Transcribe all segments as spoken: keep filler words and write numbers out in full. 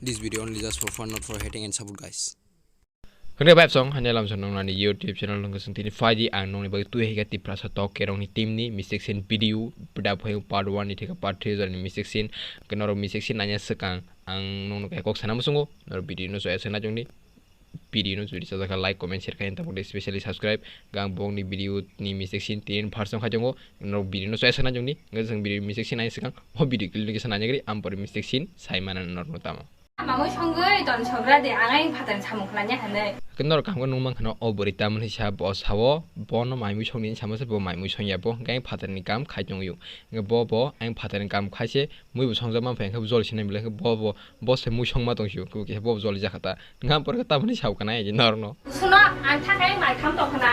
This video only just for fun, not for hating and support, guys. Hwnwi bai song hanya lam song nang nani YouTube channel nang song tini phaidi ang nongni bagwi twi hika Tiprasa tok kerong ni team ni mistake sin video da phai part one ni thika part three jani mistake sin ke norok mistake sin nanya swkang ang nongno kai kok sana musungo norok video no soya sana jongni video no jodi sajak like comment share khain tabuk specially subscribe gang bong ni video ni mistake sin tin part song khai jongo norok video no soya sana jongni ngai jang video mistake sin nanya swkang o video click sana jagri am pore mistake sin sai mana norok no tamo. Mamui songwi don sogra de, ang ayang phatar samung khlanya hwnwi. Khe norok kaham khe nung mankha no, o bwrwi tamoni sa bo sao, bono maimui songni sama se bo maimui songya bo, hwnkhe ayang phatarni kam khai tongwi o. Hwnkhe bo bo ayang phatarni kam khai se mui bo songjak manphai hwnkhe bo joli sinai belai khe bo bo, bo se mui songma tong sio, khe bo joli jakha ta. Hwnkhe ang porkhe tamoni sao kana norokno. Suno ang thakai mai kham tong khna.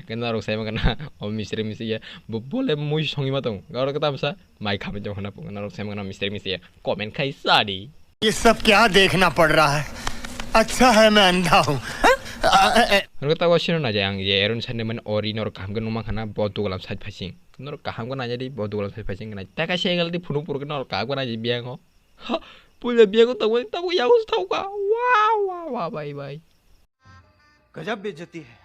Khe norok sai mankha na, o misri misri ya, bo bole mui songwi ma tong, oro khe tamsa. Mai khamwi tong khna pung norok sai mano mistake mistake comment khai sadi. ये सब क्या देखना पड़ रहा है? अच्छा है मैं अंधा हूँ। Hwnwi tago sino na je ang je eron sani mani ori norok kaham khe numa khana bo dugalam side phasing norok kaham khe nanya di bo dugalam side phasing nai taka se gal di phunuk phunuk norok kaham khe nanya biyango ha puila biyango tongmani tabo yago thauka wa wa wa bai bai. गजब बेइज्जती है।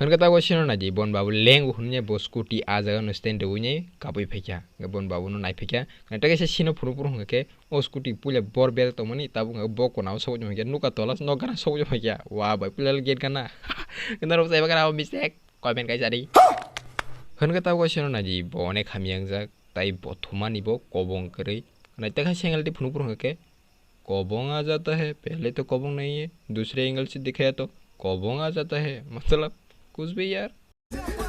Hwnkhe tago sino naidi bon babu leng hwnwi bo scooty ah jaga no stand rwui kabui phaikha. Hwnkhe bon babu no nai phaikha. Hwnkhe tei kaisa sino phuru phuru hwnkhe khe o scooty puila bor bel tongmani tabuk hwnkhe bo kona o sokjak phaikha. Nuka tola no gana sokjak phaikha. Wa bai puila gate gana. Hwnkhe norok sai bagana o mistake. Comment kaisa di. Hwnkhe tago sino naidi bo onek hamya wngjak. Tai bo thumani bo kobong kwrwi. Hwnkhe tei kaisa angle di phunuk phuru hwnkhe khe Kobong आ जाता है, पहले तो kobong नहीं है, दूसरे angle से दिखाया तो kobong आ जाता है, मतलब कुछ भी यार।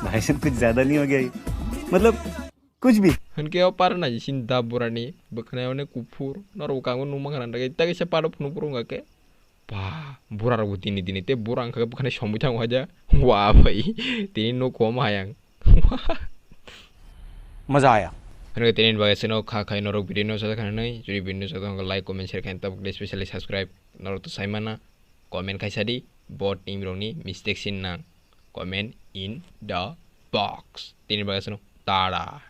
भाई साहब, कुछ ज्यादा नहीं हो गया ये? मतलब कुछ भी। Hwnkhe o parna jisini da burani bwkhanai one kuphur norok kango numa khana dagwi tei kaisa paro phunuk phuru wngkha khe ba bura rok bo dini dini tei bura wngkha khe bwkhanai somwi thango haja wa bai tini nuk kom hayang. मजा आया। Hwnwi tini bagwi chwngno kha khai norok video no sajak khanani, jodi video no sajak kha like comment share khai tabuk specially subscribe norok to saimana comment khai sadi bot imrokni mistake sin nang comment in the box tini bagwi chwngno tada.